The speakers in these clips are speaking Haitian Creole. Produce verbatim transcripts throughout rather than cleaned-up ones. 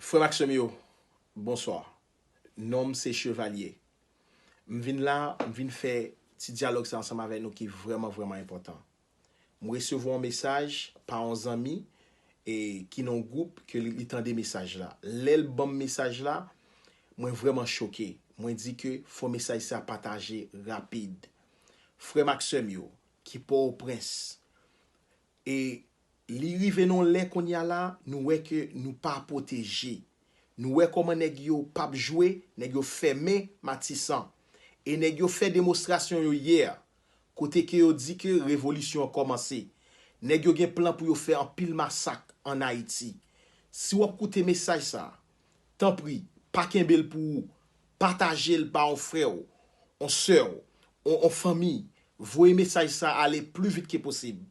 Frè m ak sè m yo, bonswa. Non m se Chevalier. M vin la, m vin fè ti dyalòg sa ansanm avèk nou ki vrèman, vrèman enpòtan. M resevwa yon mesaj pa yon zanmi e ki nan yon gwoup ke li, li tande mesaj la. Lè l ban m mesaj la, mwen vrèman choke. Mwen di ke fò mesaj sa pataje rapid. Frè m ak sè m yo, ki Pòtoprens, e li rive nan yon lè kounye a la, nou wè ke nou pa pwoteje. Nou wè kòman nèg yo p ap jwe, nèg yo fèmen Matisan. E nèg yo fè demonstrasyon yo yè, kote ke yo di ke revolisyon an kòmanse. Nèg yo gen plan pou yo fè anpil masak ann Ayiti. Si w ap koute mesaj sa, tanpri, pa kenbe l pou ou. Pataje l ba yon frè w, yon sè w, yon, yon fanmi. Voye mesaj sa ale pli vit ke posib.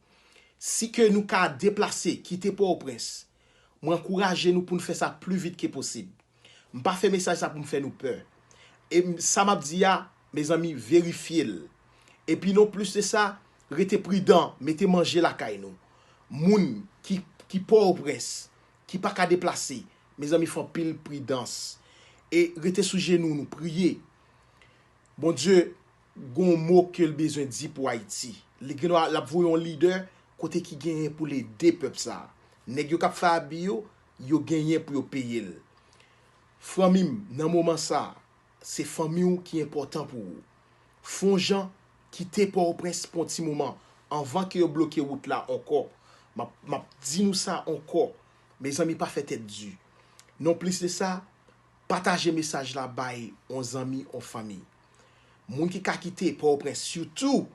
Si ke nou ka deplase, kite Pòtoprens, mwen ankouraje nou pou n fè sa pli vit ke posib. M pa fè mesaj sa pou m fè nou pè. E m- sa m ap di a, mezanmi, verifye l. Epi non plis de sa, rete pridan, mete manje lakay nou. Moun ki, ki Pòtoprens, ki pa ka deplase, mezanmi, fè anpil pridans. E rete sou jenou nou, priye. Bondye gon mo ke l bezwen di pou Ayiti. Li gen dwa l ap voye yon lidè kote ki genyen pou l ede pèp sa. Nèg yo k ap fè abi yo, yo genyen pou yo peye l. Fanmi m, nan moman sa, se fanmi w ki enpòtan pou ou. Fè yon jan, kite Pòtoprens pou yon ti moman anvan ke yo bloke wout la ankò. M ap, m ap di nou sa ankò. Mezanmi, pa fè tèt di. Non plis de sa, pataje mesaj la bay yon zanmi, yon fanmi. Moun ki ka kite Pòtoprens, sitou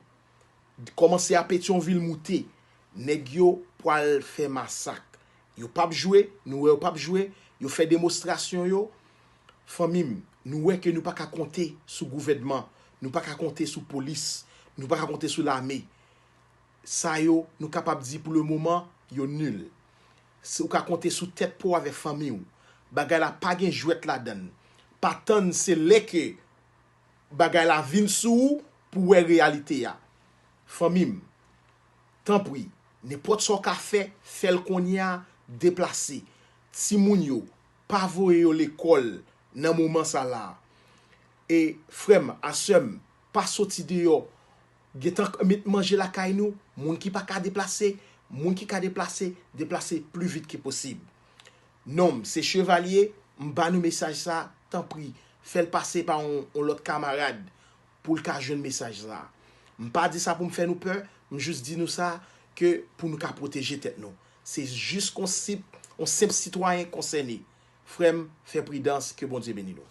kòmanse a Petyonvil moute, nèg yo pwal fè masak. Yo p ap jwe, nou wè yo p ap jwe, yo fè demonstrasyon yo. Fanmi m, nou wè ke nou pa ka konte sou gouvènman, nou pa ka konte sou polis, nou pa ka konte sou lame. Sa yo, nou kapab di pou le moman, yo nil. Si ou ka konte sou tèt pa w avèk fanmi w, bagay la pa gen jwèt ladan l. Pa tann se lè ke bagay la vin sou ou pou w wè reyalite a. Fanmi m, tanpri, nenpòt sa w ka fè, fè l kounye a, deplase. Timoun yo, pa voye yo lekòl nan moman sa la. E frè m, a sè m, pa soti deyò. Gentan met manje lakay nou, moun ki pa ka deplase, moun ki ka deplase, deplase pli vit ke posib. Non m se Chevalier, m ba nou mesaj sa, tanpri, fè l pase pa yon, yon lòt kamarad pou l ka jwenn mesaj sa. M pa di sa pou m fè nou pè, m jis di nou sa ke pou nou ka pwoteje tèt nou. Se jis konsip, yon senp sitwayen konsène. Frè m, fè pridans, ke Bondye beni nou.